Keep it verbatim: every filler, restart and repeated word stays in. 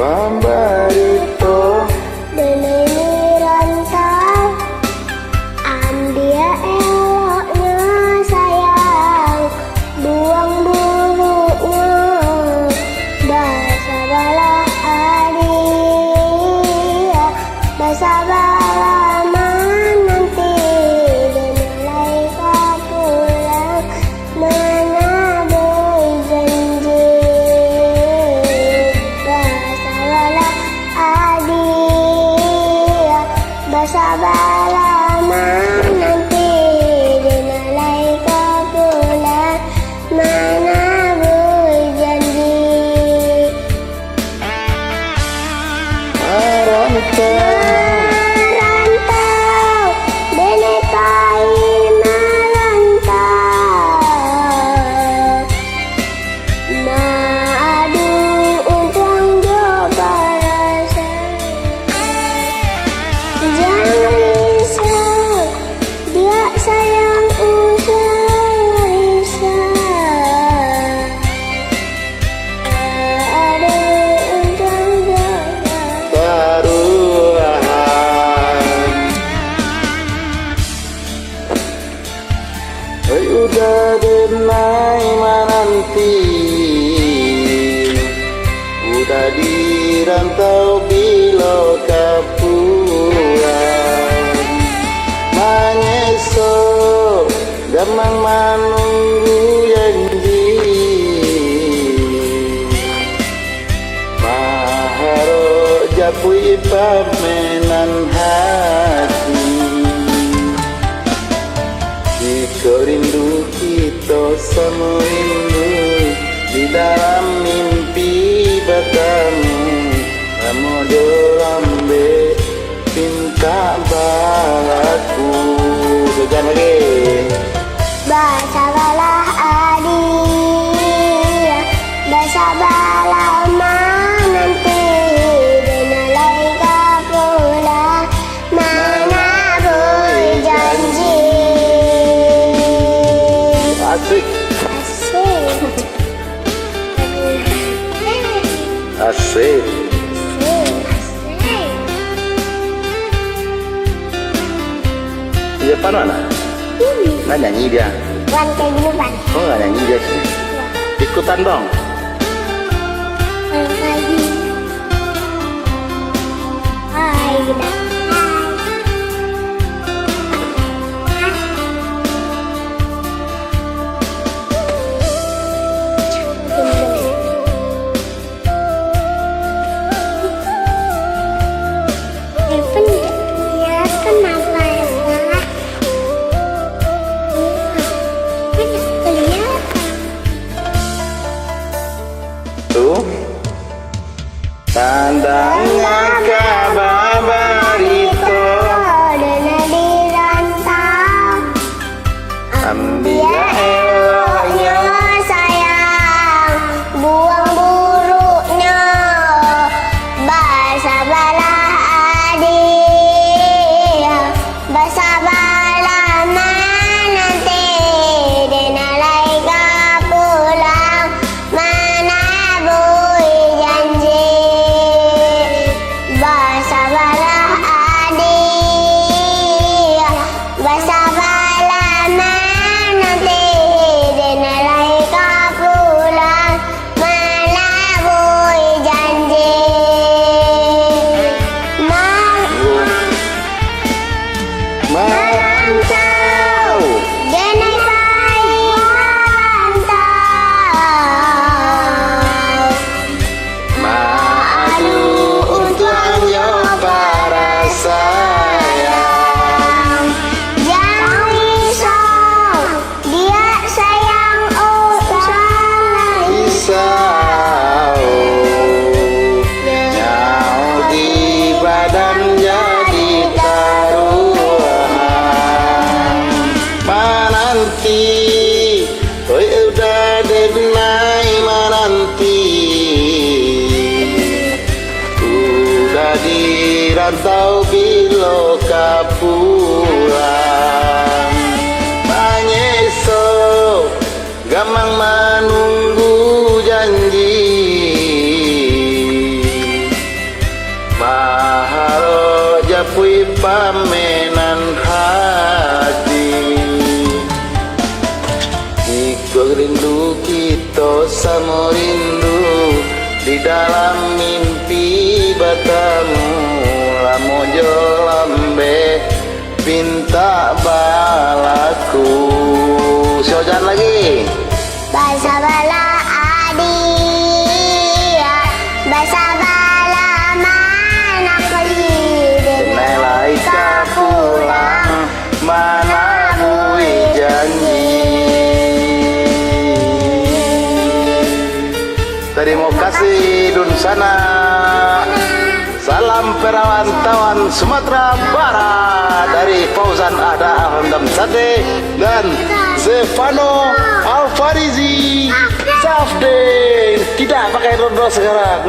Mambarito. Denai di rantau, ambiak eloknyo sayang, buang buruknyo. Basabalah adik, basabalah mananti, denai lai ka pulang. Manabuih janji, basabalah adik, basabalah mananti, denai lai ka pulang, manabuih janji. Marantau. Marantau, denai pai marantau. Maadu untuang jo parasaian. Jan risau, diak sayang usah risau. Taruahan. Oi, uda denai mananti, uda di rantau bilo ka pulang. Manyeso, gamang manunggu janji. Maharok japuik pamenan hati. Jikok rindu kito samo rindu, di dalam mimpi batamu, samo jo lambek pintak balaku. Sajan lagi. Basabalah adik, basabalah mananti, denai lai ka pulang, manabuih janji. Asik. Asik. Asik. Asik. Asik. Iya, pan mana? Ini. Nggak nyanyi dia. Wan, kayak gini, Pan. Oh, nggak nyanyi dia sih. Iya. Ikutan dong. Selamat pagi. Hai, kita. Hai. Tu. Tandang kaba barito. Dana di rantau. Ambiak eloknyo sayang, buang buruknyo. Basabalah adik, basabalah mananti, dek nan lai ka pulang. Manabuih janji, basabalah adik, basabalah mananti, dek nan lai ka pulang, manabuih janji. Ma-, Marantau. Dek nan lai marantau. Maadu untuang jo parasaian. Jan risau. Diak sayang, oh, usah risau. Nyawa di badan jadi taruahan. Mananti, oi, uda dek nan lai mananti. Uda di rantau bilo ka pulang. Manyeso, gamang manunggu janji. Samo rindu di dalam mimpi batamu, lamo jo lambek pintak balaku. Si Ojan lagi. Basabalah adik, basabalah manakali. Denai lai ka pulang manabui janji. Tarimo kasih, dunsanak. Salam perantauan Sumatera Barat dari Fauzan Ahda Alhamdam Sate dan Zefano Alfarizi Zafden. Tidak pakai rondo sekarang.